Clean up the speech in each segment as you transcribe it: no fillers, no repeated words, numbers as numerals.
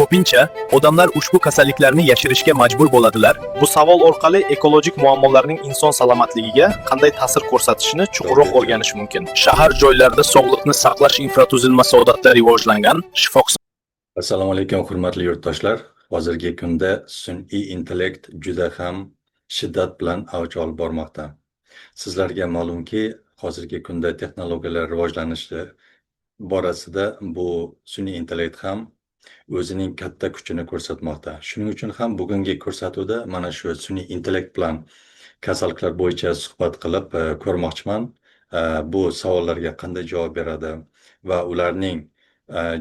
Ko'pincha odamlar ushbu kasalliklarni yashirishga majbur bo'ladilar. Bu savol orqali ekologik muammolarning inson salomatligiga qanday ta'sir ko'rsatishini chuqurroq o'rganish mumkin. Shahar joylarida sog'liqni saqlash infratuzilmasi odatda rivojlangan, shifoxonalar Assalomu alaykum, hurmatli yurtdoshlar. Hozirgi kunda sun'iy intellekt juda ham shiddat bilan avj olib bormoqda. Sizlarga ma'lumki, hozirgi kunda texnologiyalar rivojlanishi borasida bu sun'iy intellekt ham o'zining katta kuchini ko'rsatmoqda. Shuning uchun ham bugungi ko'rsatuvda mana shu sun'iy intellekt bilan kasalliklar bo'yicha suhbat qilib ko'rmoqchiman. Bu savollarga qanday javob beradi va ularning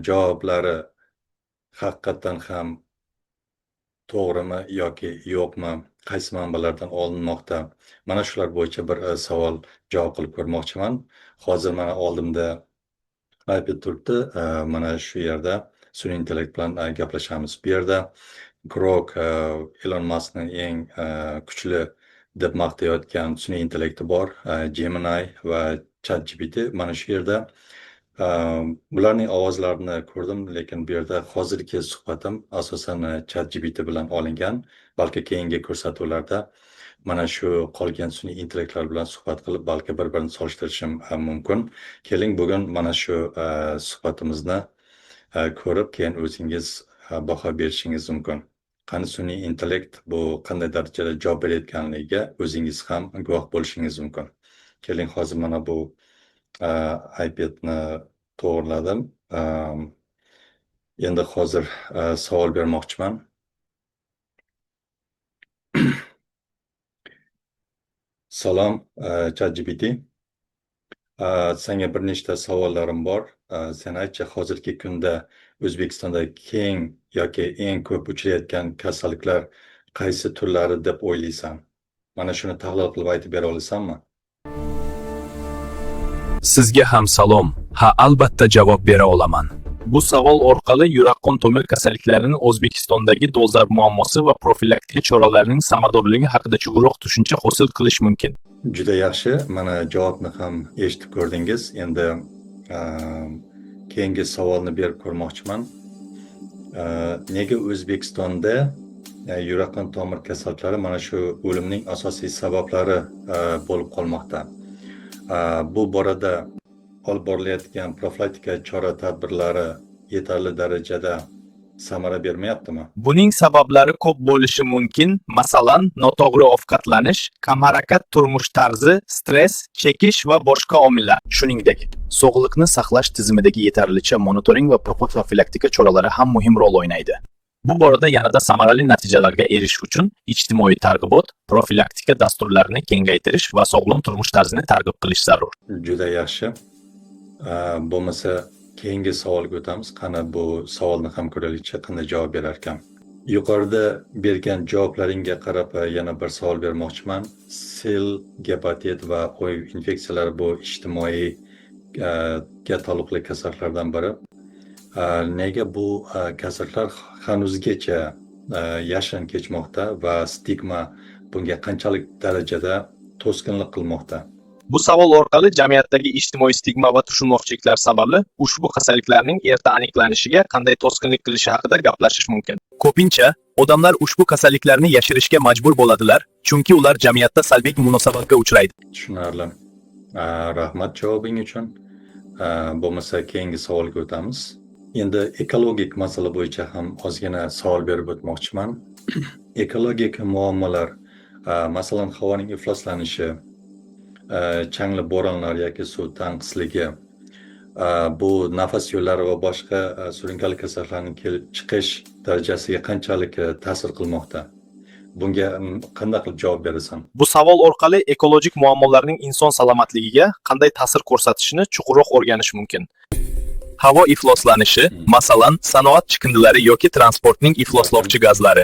javoblari haqiqatdan ham to'g'rimi yoki yo'qmi, qaysi manbalardan olinmoqda, mana shular bo'yicha bir savol javob qilib ko'rmoqchiman. Hozir mana oldimda iPad turibdi, mana shu yerda sun'iy intellekt bilan gaplashamiz. Bu yerda Grok, Elon Muskning eng kuchli deb maqtayotgan sun'iy intellekti bor, Gemini va ChatGPT. Mana shu yerda bularning ovozlarini ko'rdim, lekin bu yerda hozirgi suhbatim asosan ChatGPT bilan olingan. Balki keyingi ko'rsatuvlarda mana shu qolgan sun'iy intellektlar bilan suhbat qilib, balki bir-birini solishtirishim mumkin. Keling, bugun mana shu suhbatimizni ko'rib, keyin o'zingiz baho berishingiz mumkin. Qani, sun'iy intellekt bu qanday darajada javob berayotganligiga o'zingiz ham guvoh bo'lishingiz mumkin. Keling, hozir mana bu iPadni to'g'irladim. Endi hozir savol bermoqchiman. Salom, ChatGPT. Senga bir nechta savollarim bor. Sen aytchi, hozirgi kunda O'zbekistonda keng yoki eng ko'p uchrayotgan kasalliklar qaysi turlari deb o'ylaysan? Mana shuni tahlil qilib aytib bera olasanmi? Sizga ham salom. Ha, albatta javob bera olaman. Bu savol orqali yurak-qon tomir kasalliklarining O'zbekistondagi dolzarb muammosi va profilaktika choralarining samaradorligi haqida chuqurroq tushuncha hosil qilish mumkin. Juda yaxshi. Mana javobni ham eshitib ko'rdingiz. Endi keyingi savolni berib ko'rmoqchiman. Nega O'zbekistonda yurak-qon tomir kasalliklari mana shu o'limning asosiy sabablari bo'lib qolmoqda? Bu borada olib borilayotgan profilaktika chora-tadbirlari yetarli darajada samara bermayaptimi? Buning sabablari ko'p bo'lishi mumkin. Masalan, noto'g'ri ovqatlanish, kamharakat turmush tarzi, stress, chekish va boshqa omillar. Shuningdek, sog'liqni saqlash tizimidagi yetarlicha monitoring va profilaktika choralari ham muhim rol o'ynaydi. Bu borada yanada samarali natijalarga erishish uchun ijtimoiy targ'ibot, profilaktika dasturlarini kengaytirish va sog'lom turmush tarzini targ'ib qilish zarur. Juda yaxshi. Bo'lmasa keyingi savolga o'tamiz. Qani, bu savolni ham ko'raylikchi, qanday javob berar ekan. Yuqorida bergan javoblaringga qarab yana bir savol bermoqchiman. Sil, gepatit va OIV infeksiyalari bu ijtimoiy ga taalluqli kasalliklardan biri. Nega bu kasalliklar hanuzgacha yashirin kechmoqda va stigma bunga qanchalik darajada to'sqinlik qilmoqda? Bu savol orqali jamiyatdagi ijtimoiy stigma va tushunmovchiliklar sababli ushbu kasalliklarning erta aniqlanishiga qanday to'sqinlik qilishi haqida gaplashish mumkin. Ko'pincha odamlar ushbu kasalliklarni yashirishga majbur bo'ladilar, chunki ular jamiyatda salbiy munosabatga uchraydi. Tushunarli. Rahmat javobing uchun. Bo'lmasa keyingi savolga o'tamiz. Endi ekologik masala bo'yicha ham ozgina savol berib o'tmoqchiman. Ekologik muammolar, masalan, havoning ifloslanishi, changli bo'ronlar yoki suv tanqisligi, bu nafas yo'llari va boshqa surunkali kasalliklarning kelib chiqish darajasiga qanchalik ta'sir qilmoqda? Bunga qanday qilib javob berasan? Bu savol orqali ekologik muammolarning inson salomatligiga qanday ta'sir ko'rsatishini chuqurroq o'rganish mumkin. Havo ifloslanishi, masalan, sanoat chiqindilari yoki transportning ifloslovchi gazlari.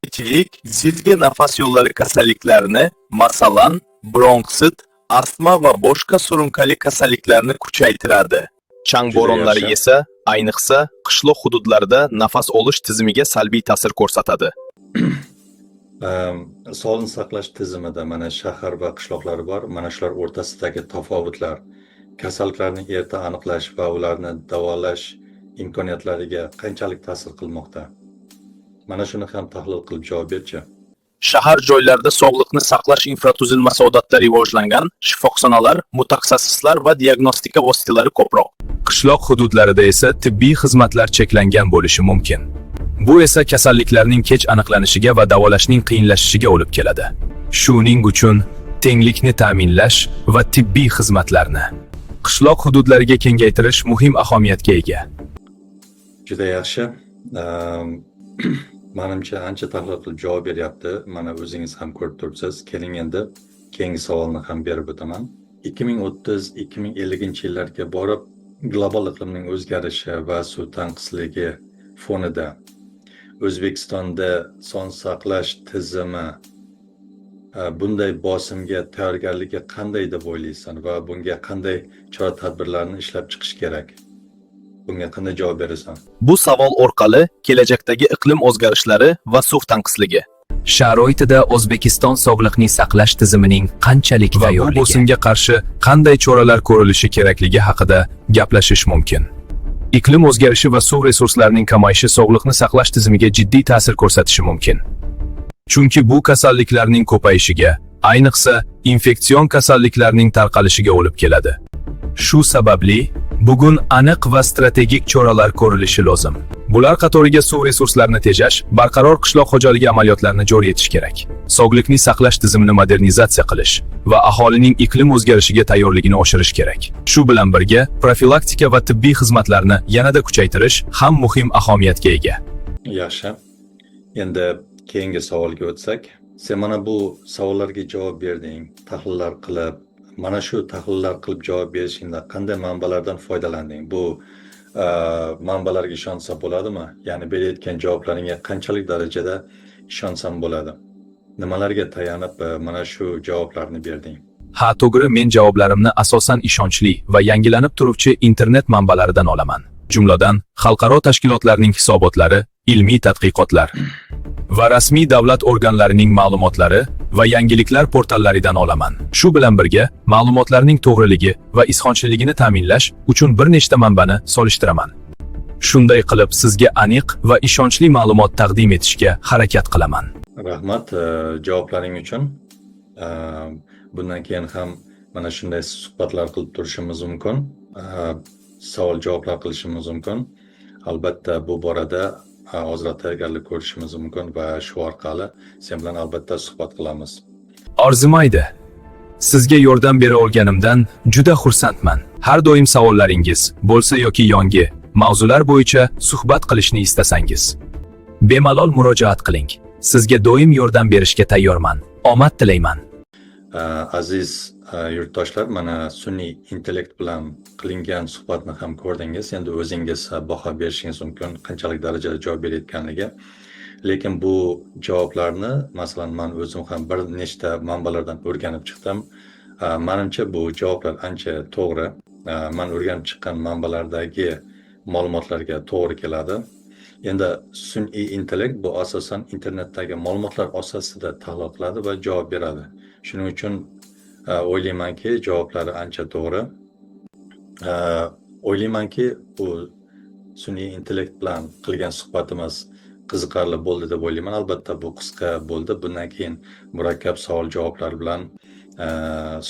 Ichik, zilga nafas yo'llari kasalliklarini, masalan, bronxit, astma va boshqa surunkali kasalliklarni kuchaytiradi. Chang Juda bo'ronlari yaxshi. esa, ayniqsa, qishloq hududlarida nafas olish tizimiga salbiy ta'sir ko'rsatadi. Sog'liqni saqlash tizimida mana shahar va qishloqlar bor. Mana shular o'rtasidagi tafovutlar, kasalliklarni erta aniqlash va ularni davolash imkoniyatlariga qanchalik ta'sir qilmoqda? Mana shuni ham tahlil qilib javob berchi. Shahar joylarida sog'liqni saqlash infratuzilmasi odatda rivojlangan, shifoxonalar, mutaxassislar va diagnostika vositalari ko'proq. Qishloq hududlarida esa tibbiy xizmatlar cheklangan bo'lishi mumkin. Bu esa kasalliklarning kech aniqlanishiga va davolashning qiyinlashishiga olib keladi. Shuning uchun tenglikni ta'minlash va tibbiy xizmatlarni qishloq hududlariga kengaytirish muhim ahamiyatga ega. Juda yaxshi. Manimcha ancha tahlil qilib javob beryapti. Mana o'zingiz ham ko'rib turibsiz. Keling, endi keyingi savolni ham berib o'taman. 2030-2050 yillarga borib global iqlimning o'zgarishi va suv tanqisligi fonida O'zbekistonda sog'liqni saqlash tizimi bunday bosimga tayyorgarligi qanday deb o'ylaysan va bunga qanday chora-tadbirlarni ishlab chiqish kerak? Bunga qanday javob berasan? Bu savol orqali kelajakdagi iqlim o'zgarishlari va suv tanqisligi sharoitida O'zbekiston sog'liqni saqlash tizimining qanchalik Va bu tayyorligi bosimga qarshi qanday choralar ko'rilishi kerakligi haqida gaplashish mumkin. Iqlim o'zgarishi va suv resurslarining kamayishi sog'liqni saqlash tizimiga jiddiy ta'sir ko'rsatishi mumkin. Chunki bu kasalliklarning ko'payishiga, ayniqsa infeksion kasalliklarning tarqalishiga olib keladi. Shu sababli bugun aniq va strategik choralar ko'rilishi lozim. Bular qatoriga suv resurslarini tejash, barqaror qishloq xo'jaligi amaliyotlarini joriy etish kerak. Sog'liqni saqlash tizimini modernizatsiya qilish va aholining iqlim o'zgarishiga tayyorligini oshirish kerak. Shu bilan birga profilaktika va tibbiy xizmatlarni yanada kuchaytirish ham muhim ahamiyatga ega. Yaxshi. Endi keyingi savolga o'tsak. Sen mana bu savollarga javob berding, tahlillar qilib, mana shu tahlillar qilib javob berishingda qanday manbalardan foydalanding? Bu manbalarga ishonsa bo'ladimi? Ya'ni berayotgan javoblaringga qanchalik darajada ishonsam bo'ladi? Nimalarga tayanib mana shu javoblarni berding? Ha, to'g'ri, men javoblarimni asosan ishonchli va yangilanib turuvchi internet manbalaridan olaman. Jumladan, xalqaro tashkilotlarning hisobotlari, ilmiy tadqiqotlar va rasmiy davlat organlarining ma'lumotlari va yangiliklar portallaridan olaman. Shu bilan birga, ma'lumotlarning to'g'riligi va ishonchliligini ta'minlash uchun bir nechta manbani solishtiraman. Shunday qilib, sizga aniq va ishonchli ma'lumot taqdim etishga harakat qilaman. Rahmat javoblaring uchun. Bundan keyin ham mana shunday suhbatlar qilib turishimiz mumkin. Savol javoblar qilishimiz mumkin. Albatta, bu borada ozroq tayyorgarlik ko'rishimiz mumkin va shu orqali sen bilan albatta suhbat qilamiz. Arzimaydi. Sizga yordam bera olganimdan juda xursandman. Har doim savollaringiz bo'lsa yoki yangi mavzular bo'yicha suhbat qilishni istasangiz, bemalol murojaat qiling. Sizga doim yordam berishga tayyorman. Omad tilayman. Aziz yurtdoshlar, mana sun'iy intellekt bilan qilingan suhbatni ham ko'rdingiz. Endi o'zingiz baho berishingiz mumkin, qanchalik darajada javob berayotganligi. Lekin bu javoblarni, masalan, man o'zim ham bir nechta manbalardan o'rganib chiqdim. Manimcha, bu javoblar ancha to'g'ri. Man o'rganib chiqqan manbalardagi ma'lumotlarga to'g'ri keladi. Endi sun'iy intellekt bu asosan internetdagi ma'lumotlar asosida tahlil qiladi va javob beradi. Shuning uchun o'ylaymanki, javoblari ancha to'g'ri. O'ylaymanki, bu sun'iy intellekt bilan qilgan suhbatimiz qiziqarli bo'ldi deb o'ylayman. Albatta, bu qisqa bo'ldi. Bundan keyin murakkab savol-javoblar bilan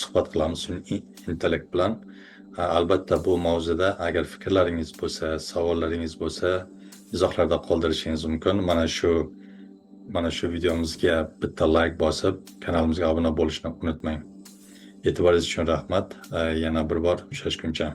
suhbat qilamiz sun'iy intellekt bilan. Albatta, bu mavzuda agar fikrlaringiz bo'lsa, savollaringiz bo'lsa, izohlarda qoldirishingiz mumkin. Mana shu videomizga bitta layk bosib, kanalimizga obuna bo'lishni unutmang. E'tiboringiz uchun rahmat. Yana bir bor uchrashguncha.